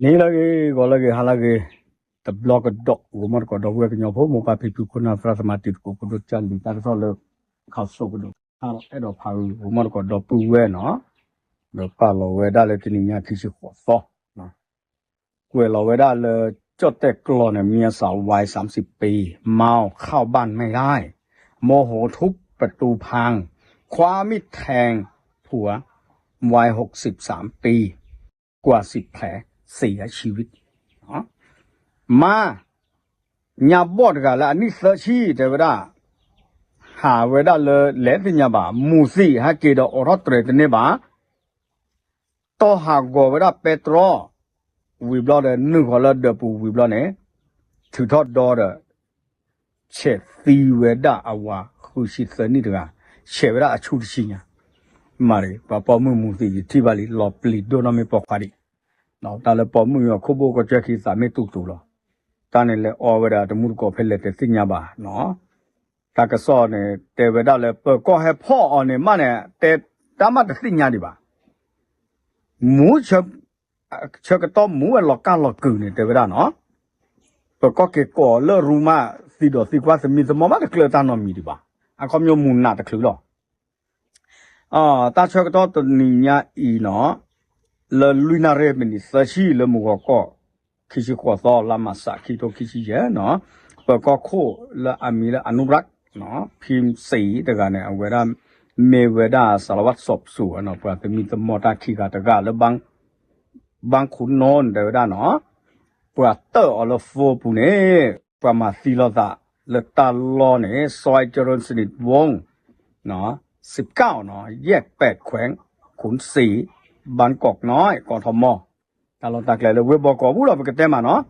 ဟံးလၢအဂ့ၤ ဂီၤလၢအဂ့ၤ ဟါလၢအဂ့ၤ, တဘျီကဒီး ဂီၤမီၢ်တကိး ဒီပုၢ်ဝဲၢ်ကညီဖိ မိၢ်ပၢ်ဖံဖု ခိၣ်နၢ်သရၣ်သမါ တံၤသကိး ဖိဒိၣ်ကၢ်လံၤ တၢ်ကစီၣ်လၢ ခးစိကဒိၣ် အဲၣ်ဒိးဖးဂ့ၤ ဂီၤမီၢ်တကိး ဒီပုၢ်ဝဲၢ်နီၤ, ဒီးပာ်လီၤဝဲဒၣ်လၢတနံၤညါခံဆံဃိးသီ ကွဲးလီၤဝဲဒၣ်လၢ ကၠီၣ်တဲၣ်ကျီၢ်န့ၣ် မံအစးဝဲ စၢမ်စံးပံ မီၢ်ခီၣ်ဘၣ်မဲဒၣ် မိၢ်ဟိထုးပတူဖၣ် ခွါမံၣ်ထဲင် ဖူဝဲ ဟိၣ်စံးပံ ကွၢ်စံးဖျဲး စံးအဆံဝံ မါ ညါဘီၣ်တဂၤလၢအနံၣ်သၢဆံ တဲဝဲဒၣ် ဟးဝဲဒၣ်လၢလဲၤသ့ၣ်ညါဘၣ် မူးသံးဟဲက့ၤဒီးအိးထီၣ်တြဲၤတန့ၢ်ဘၣ် တီၢ်ဟးဂီၤဝဲဒၣ်ပဲတြီ ဝံၤဘျီဒီး နုာ်ဃီၤလၢဒၢးပူၤဝံၤဘျီန့ၣ် ထုးထီၣ်ဒီဒီး ဆဲးသံဝဲဒၣ်အဝၤဃုဆံသၢနံၣ်တဂၤ ဆဲးဝဲဒၣ်အဆူၣ်တဆံညါ မၤရံ ပှၤပိာ်မုၣ်မူးသံးယထံၣ်ဘၣ်လံ လီၤပျံၤဒိၣ်နီၢ်မ့ၢ်ပိာ်ခွါဒံး တၢ်လၢပိာ်မုၣ်အခိၣ်ဘိၣ်ကီၢ်ကၠီၣ်ခံသးမ့ၢ်တူၢ်တူၢ်လီၤ တၢ်န့ၣ်လဲၤအီဝဲဒၣ်တမူတကိးဖဲလဲၣ်တသ့ၣ်ညါဘၣ်နီၤ တၢ်ကစီၣ်န့ၣ် တဲဝဲဒၣ်လၢပၢၤကီၢ်ဟဲဖီၣ်အီၤန့ၣ်မးန့ၣ် တဲတၢ်မးတသ့ၣ်ညါဒံးဘၣ် မူ ဆၢကတီၢ်မူဝဲလီၤကၢ်လီၤကုာ်န့ၣ် တဲဝဲဒၣ်နီၤ ပၢၤကီၢ်က့ၤကိးလၢရူမး သံဒီးသံကွၢ်သမံသမိးမးတကျၢၤတၢ်နီတမံၤဒံးဘၣ် အခီပညီမူးနးတချုးလီၤ တၢ်ဆၢကတီၢ်တနံၤညါအံၤနီၤ လၢလွံၢ်နၣ်ရံၣ်မံးနံးသၢဆံ လၢမုၢ်ဂီၤကီၢ် ခံဆံဃိးသီ လါမးစး ခံထိခံဆံယဲၢ်နီၤ ပၢၤကီၢ်ခိၣ်လၢအမံၤလၢ အနူရၢၣ် ဖံစံးတဂၤန့ၣ် အဝဲဒၣ် မ့ၢ်ဝဲဒၣ် စးလဝးစီၤပစူၤ ပှၤသမံသမိးတၢ်ခံဂၤတဂၤလၢ ဘၣ်ခိၣ်နီၣ်န့ၣ် တဲဝဲဒၣ်နီၤ ပှၤတၢၣ်အီၤလၢ phone ပူၤန့ၣ် ပှၤမၤသံလိာ်သးလၢတၢ်လီၢ်န့ၣ် ซอยเจริญสนิทวงศ์ สิบเก้าနီၤ แยกแปด แขวงขุนศรี บางกอกน้อย กทม တၢ်လီၢ်တၢ်ကျဲလၢဝ့ၢ်ဘီကီးပူၤလီၤ ပကတဲမးနီၤ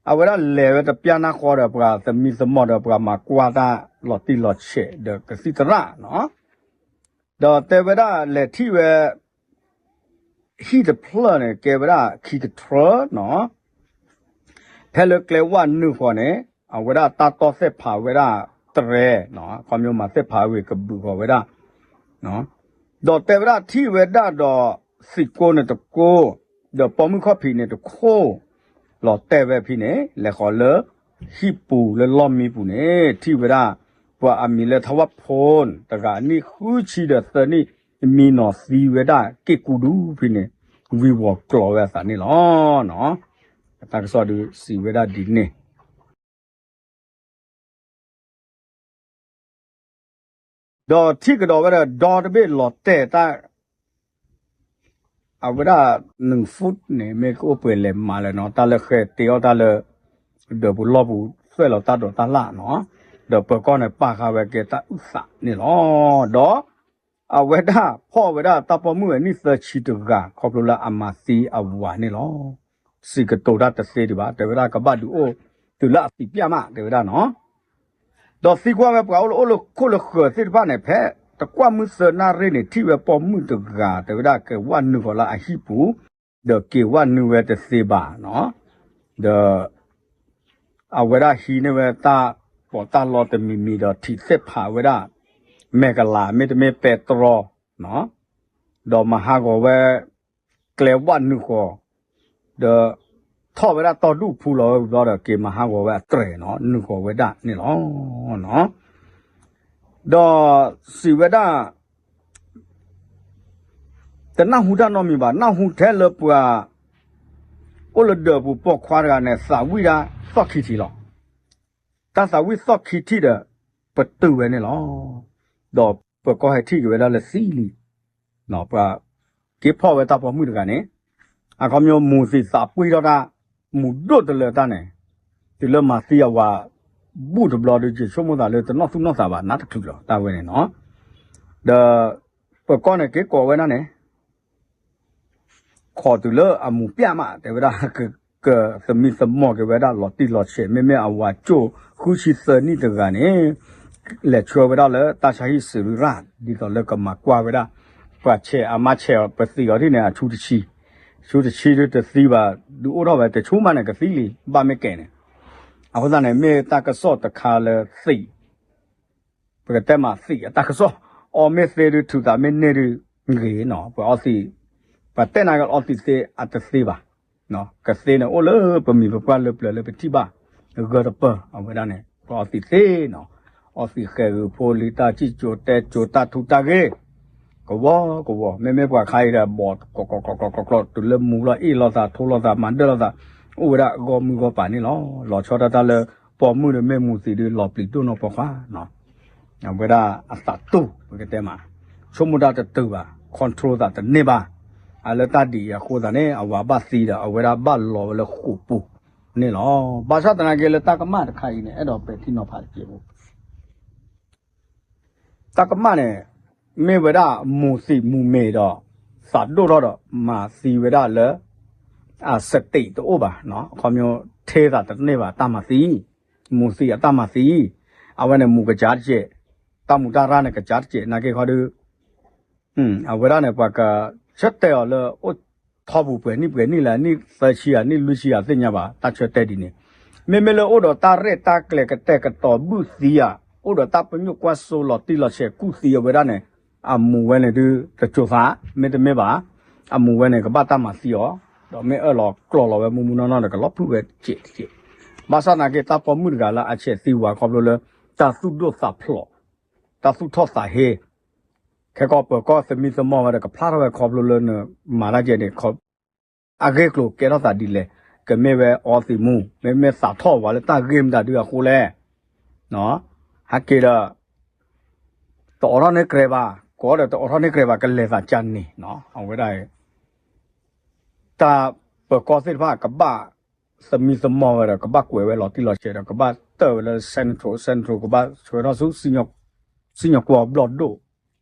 အဝဲဒၣ်လဲၤဝဲတပျၢ်နၢ်ဃီဒီး ပှၤသမံသမိးဒီးပှၤမၤကွၢ်တၢ်လီၤတံၢ်လီၤဆဲးဒီးကသံၣ်သရၣ်နီၤ ဒီးတဲဝဲဒၣ်လဲၤထံၣ်ဝဲ ဟံၣ်တဖျၢၣ်န့ၣ် ကဲဝဲဒၣ်ခံကထြၢနီၤ ဖဲလၢကျဲဝၣ်နုာ်ဃီၤန့ၣ် အဝဲဒၣ်တၢ်တီၢ်သ့ၣ်ဖးဝဲဒၣ်တြဲၤနီၤ ခီပညီမၤသ့ၣ်ဖးဝံၤကဘုးဃီၤဝဲဒၣ် ဒီးတဲဝဲဒၣ်ထံၣ်ဝဲဒၣ်ဒီး သံးကိန့ၣ်တကိ ဒီးပိာ်မုၣ်ခီၣ်ဖံးန့ၣ်တခိၣ် လီၤတဲာ်ဝဲဖဲန့ၣ် လဲၤဃီၤလၢ ဟံၣ်ပူၤလၢလီၢ်မံပူၤန့ၣ် ထံၣ်ဝဲဒၣ် ပှၤအမံၤလၢ ထဝၣ်ဖိၣ် တဂၤအနံၣ်ဃုဆံဒီးသၢနံၣ် မံနီၤသံဝဲဒၣ်က့ၢ်ကူဒူဖဲန့ၣ် ဝံၤဝီၤကျိးဝဲအသးန့ၣ်လီၤ. တၢ်ကစီၣ်ဒုးစံးဝဲဒၣ်ဒ်န့ၣ် ဒီးထံၣ်ကဒီးဝဲဒီး ဒီတဘ့ၣ်လီၤတဲာ်တၢ် အဝဲဒၣ် နုၤ foot န့ၣ် မ့ၢ်ကအိၣ်ပှဲၤလဲၤမးလဲၣ်နီၤ တၢ်လၢဃဲၤတ့အီၣ်တၢ်လၢ ဒၢးပူၤလီၢ်ပူၤ သွဲၣ်လီၤတၢ်ဒိးတၢ်လၣ်နီၤ ဒီးပၢၤကီၢ်န့ၣ် ပာ်ဃာ်ဝဲကဲတၢ်အုၣ်သးန့ၣ်လီၤ. ဒီးအဝဲဒၣ်ဖီၣ်ဝဲဒၣ်တၢ်ပိာ်မုၣ်အနံၣ်သၢဆံတဂၤ ခီဖျိလၢအမၤသံအဝၤန့ၣ်လီၤ. စံးကတိၤတၢ်တသ့ဒံးဘၣ် တဲဝဲဒၣ်ကဘၣ်ဒုးအိၣ်တုၤလၢအသံးပျၢ်မး တဲဝဲဒၣ်နီၤ ဒီးသံကွၢ်ဝဲပှၤအိၣ်လၢအိၣ်လၢခိၣ်လၢဃၢၤသ့ၣ်တဖၣ်န့ၣ် ဖဲတကွၢ်မုၢ်သၢနၣ်ရံၣ်န့ၣ် ထံၣ်ဝဲပိာ်မုၣ်တဂၤ တဲဝဲဒၣ်က့ၤဝၣ်နုာ်ဃီၤလၢအဟံၣ်ပူၤ ဒီးက့ၤဝၣ်နုာ်ဝဲတသ့ဘၣ်နီၤ ဒီး အဝဲဒၣ်ဟံးန့ၢ်ဝဲတၢ်ပီးတၢ်လီတမံၤမံၤဒီးထံးသ့ၣ်ဖးဝဲဒၣ် မဲာ်ကလၤ မ့တမ့ၢ်ပဲတြီ ဒီးမၤဟးဂီၤဝဲ ကျဲဝၣ်နုာ်ဃီၤ ဒီးထီၣ်ဝဲဒၣ်တီၢ်ဒူၣ်ဖူလီၤဝဲဘျီဒီး က့ၤမၤဟးဂီၤဝဲအတြဲၤနီၤ နုာ်ဃီၤဝဲဒၣ်န့ၣ်လီၤ. ဒီးစံးဝဲဒၣ် တနၢ်ဟူတၢ်နီတမံၤဘၣ် နၢ်ဟူထဲလၢပှၤ အိၣ်လၢဒၢးပူၤပိာ်ခွါတဂၤန့ၣ် သးဝံၣ်ဒၣ်သီၣ်ခံထံးလီၤ. တၢ်သးဝံၣ်သီၣ်ခံထံးဒီး ပတုာ်ဝဲန့ၣ်လီၤ. ဒီးပၢၤကီၢ်ဟဲထံၣ်က့ၤဝဲဒၣ်လၢသံလံ ပှၤက့ၤဖီၣ်ဝဲတၢ်ပိာ်မုၣ်တဂၤန့ၣ် အခီပညီမူးသံးသးပှံၢ်ထီၣ်တၢ် မူးဒိၣ်တလၢာ်တၢ်န့ၣ် တုၤလၢမၤသံအဝၤ ဘူၣ်တဘျီဒီး ယဆိကမိၣ်သးလၢတနီၢ်သူၣ်နီၢ်သးဘၣ် နးတချုးလီၤ တၢ်ဝဲန့ၣ်နီၤ ဒီး ပၢၤကီၢ်န့ၣ်က့ၤကိးဝဲဒၣ်န့ၣ် ခိးတုၤလၢအမူးပျၢ်မး တဲဝဲဒၣ် ကသမံသမိးက့ၤဝဲဒၣ်လီၤတံၢ်လီၤဆဲး မ့မ့ၢ်အဝၤကၠိၣ်ဃုဆံသၢနံၣ်တဂၤန့ၣ် လဲၤဆှၢဝဲဒၣ်လၢတၢ်ဆါဟံၣ်စံးရူရၢ် ဒ်သိးလၢကမၤကွၢ်ဝဲဒၣ် ပှၤဆဲးအမါဆဲးအီၤ ပသံးအီၤဒ်န့ၣ် အဆူၣ်တဆံ ဆူၣ်တဆံဒုးတသံဘၣ် ဒုးအိၣ်ထီၣ်ဝဲတဆူၣ်မးန့ၣ် ကသံလံ ဘၣ်မ့ၢ်ကဲန့ၣ် အဃိသတးန့ၣ် မ့ၢ်တၢ်ကစီၣ်တခါလၢသံး ပကတဲမးသံးအတၢ်ကစီၣ် အီမ့ၢ်သ့ဒုး ထုးသးမ့ၢ်န့ၢ်ဒုး ဂ့ၤနီၤ ပှၤအီသံး ပှၤတဲနၤက့ၤအီသံးသ့အတသ့ဘၣ် ကသ့န့ၣ်အိၣ်လၢပမံၤပပှၢ်လၢပျၢၤလၢပထံၣ်ဘၣ်, ဂၢၢ်တပၢၢ် အဝဲဒၣ်န့ၣ် ကအီသံးသ့နီၤ, အီသံးဃဲၤဂုာ်ဖိလံၤတၢ်စံၣ်စိၤတဲစိၤတၢ်ထူးတၢ်ဂ့ၢ်, ကဝီၤကဝီၤ မ့မ့ၢ်ပှၤခါအံၤဒီး ဘီၣ်ကျီၤကျီၤကျီၤကျီၤကျီၤ တုၤလၢမူလီၤအ့ၣ်လိာ်သး ထိလိာ်သး မၤဒၢၣ်လိာ်သး အိၣ်ဝဲဒၣ်ဂီၢ်မုၢ်ဂီၢ်ပၤန့ၣ်လီၤ. လီၤဆီဒၣ်တၢ်လၢ ပိာ်မုၣ်ဒီးမ့ၢ်မူၤသံးဒုး လီၤပျံၤဒိၣ်နီၢ်ပိာ်ခွါ အဝဲဒၣ်အသးတူၢ် ပကတဲမး, ဆိကမိၣ်တၢ်တတုၤဘၣ် control သးတန့ၢ်ဘၣ်, အလၢတၢ်ဒ်အံၤအဃိသတးန့ၣ် အဝၤဘၣ်သံဒီး အဝဲဒၣ်ဘၣ်လီၤဝဲလၢဃိာ်ပူၤန့ၣ်လီၤ. ဘၣ်ဆၣ်သနာ်က့လၢတၢ်ကမၣ်တခါအံၤန့ၣ် အဲၣ်ဒိးပဲာ်ထံနီၤဖးတက့ၢ်ဖိ တၢ်ကမၣ်န့ၣ် မ့ၢ်ဝဲဒၣ်မူၤသံးမူၤမ့ၤဒီး သးဒိၣ်ထီၣ်ဒီး မၤသံဝဲဒၣ်လၢ အစတံးတအိၣ်ဘၣ်, အခီပညီ ထဲသးတန့ၢ်ဘၣ် တၢ်မၤသံ, မူၤသံးအတၢ်မၤသံ, အဝဲန့ၣ်မူၤကစၢ်တက့ၢ်, တၢ်မူၤတၢ်ရၢ်န့ၣ်ကစၢ်တက့ၢ် နာ်က့ခီဒု အဝဲဒၣ်န့ၣ် ပှၤကဆၢတဲာ်အီၤလၢ အိၣ်ထီပူၤပှဲၤနံၣ်ပှဲၤနံၣ်လဲၣ် နံၣ်သၢဆံဧါ နံၣ်လွံၢ်ဆံဧါ သ့ၣ်ညါဘၣ် တၢ်ဆၢတဲာ်ဒ်န့ၣ်, မ့မ့ၢ်လၢအိၣ်ဒီးတၢ်ရဲၣ်တၢ်ကျဲၤကတဲာ်ကတီၤဘုၣ်သံဧါ, အိၣ်ဒီးတၢ်ပညိၣ်ကွၢ်စိလီၤတံၢ်လီၤဆဲးကူၣ်သံအဝဲဒၣ်န့ၣ်, အမူၤဝဲန့ၣ်ဒုး တစိၤသး မ့တမ့ၢ်ဘၣ်, အမူၤဝဲန့ၣ် ကဘၣ်တၢ်မၤသံအီၤ, ဒီးမ့ၢ်အၢၣ်လီၤကျီၢ်လီၤဝဲမူမူနီၢ်နီၢ်ဒီး ကလီၤဖုၣ်ဝဲတကဲးတကဲး, ဘၣ်ဆၣ်သနာ်က့ တၢ်ပိာ်မုၣ်တဂၤလၢအဆဲးသံဝဲခီဖျိလၢ တၢ်သူၣ်ဒိၣ်သးဖျိး, တၢ်သူၣ်ထီၣ်သးဟ့, ခဲကီးပၢၤကီၢ်သမံသမိးဝဲဒီး ကဖျါထီၣ်ဝဲခီဖျိလၢနမၤတၢ်ကဲန့ၣ် အဂ့ၢ်ကျိၤကဲထီၣ်သးဒ်လဲၣ်, ကမ့ၢ်ဝဲအီသံးမူၤ မ့မ့ၢ်သးထီၣ်ဝဲလၢတၢ်ဂ့ၢ်မတၤဒုအဃိလဲၣ်, ဟဲက့ၤဒီး တအိးထီၣ်န့ၢ်ကြဲးဘၣ်, ကိးဒီးတအိးထီၣ်န့ၢ်ကြဲးဘၣ် ကလဲၤသးကန့ၣ်, အဝဲဒၣ် တၢ်ပၢၤကီၢ်သ့ၣ်တဖၣ်ကဘၣ်သမံသမိးဝဲဒီး ကဘၣ်ကွဲးဝဲလီၤတံၢ်လီၤဆဲးဒီး ကဘၣ်တၢၢ်ဝဲလၢ central central ကဘၣ်ဆှၢထီၣ်ဆူ စံၣ်ညီၣ်ကွီၢ်ဘျီၣ်ဒိၣ်,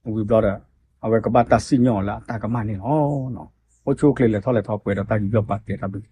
ဝံၤဘျီဒီး အဝဲကဘၣ်တၢ်စံၣ်ညီၣ်လၢအတၢ်ကမၣ်န့ၣ်လီၤ. အိၣ်ဆူၣ်အိၣ်ချ့လဲၤထီၣ်လဲၤထီ ပှဲၤဒီးတၢ်ယူးယီၣ်ပာ်ကဲတၢ်ဘျုး